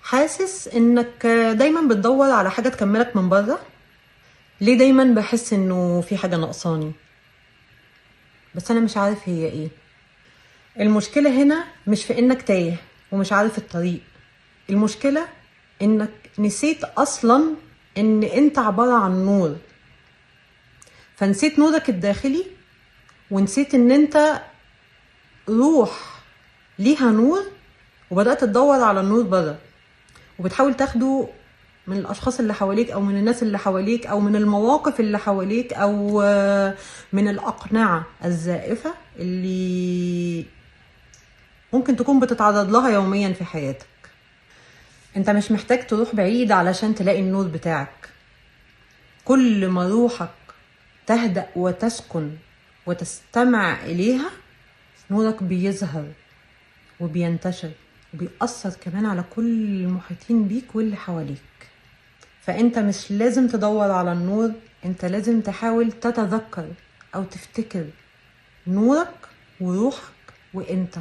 حاسس انك دايما بتدور على حاجة تكملك من بره؟ ليه دايما بحس انه في حاجة ناقصاني بس انا مش عارف هي ايه؟ المشكلة هنا مش في انك تايه ومش عارف الطريق، المشكلة انك نسيت اصلا ان انت عبارة عن نور، فنسيت نورك الداخلي ونسيت ان انت روح ليها نور، وبدأت تدور على النور بره وبتحاول تاخده من الأشخاص اللي حواليك أو من الناس اللي حواليك أو من المواقف اللي حواليك أو من الأقنعة الزائفة اللي ممكن تكون بتتعرض لها يوميا في حياتك. انت مش محتاج تروح بعيد علشان تلاقي النور بتاعك. كل ما روحك تهدأ وتسكن وتستمع إليها نورك بيظهر وبينتشر وبيأثر كمان على كل المحيطين بيك واللي حواليك. فأنت مش لازم تدور على النور، أنت لازم تحاول تتذكر أو تفتكر نورك وروحك وأنت.